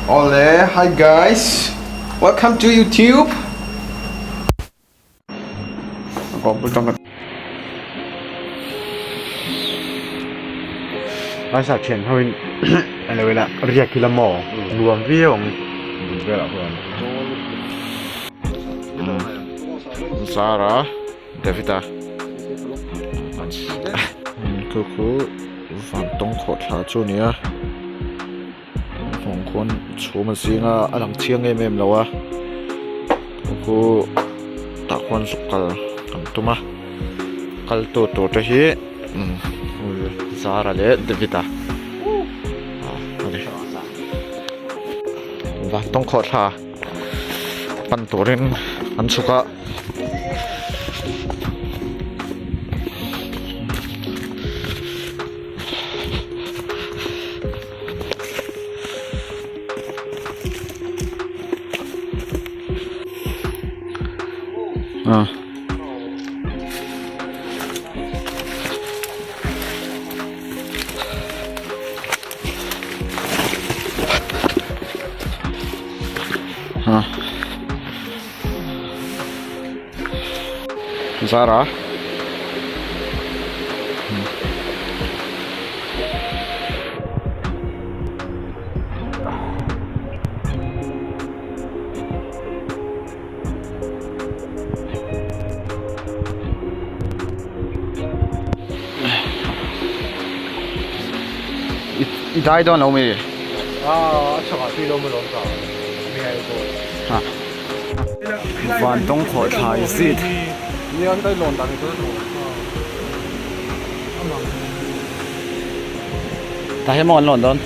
Awle, hi guys, welcome to YouTube. Laisa thian ho in a lo ila riak ila maw nuam viau ang bul velah huan Zara Davida khu khu van tawng khawh thla chu a ni a Nghawng khawn chhum a zing a a lang chiang em em lo a khu tah khuan zuk kal an tum a kal tu tur te hi Zara leh David-a a ni van tawng khawh thla pan turin an chhuk a. Ah. Ah. Zara. I dai dawn lo mi? Ah, a chhakah tui lo maw lawm ka. Mi ai ko. Ha. Van tawng khawh thlai zit. Tah hian maw an lawn dawn?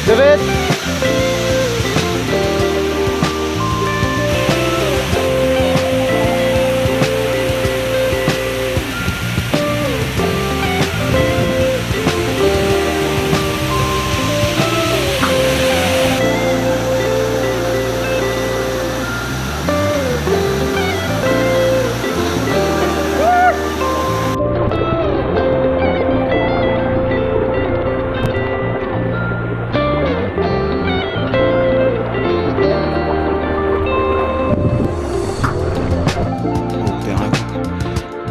David!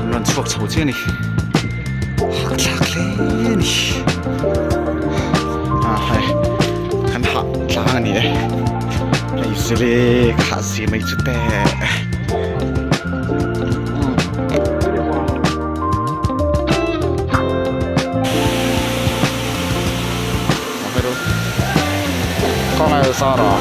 An rawn chhuak chho chiah a ni hahthlak hle a ni ah hei kan hah tlang a ni e hei zile khah zir mai chu teh. Kawng Zara.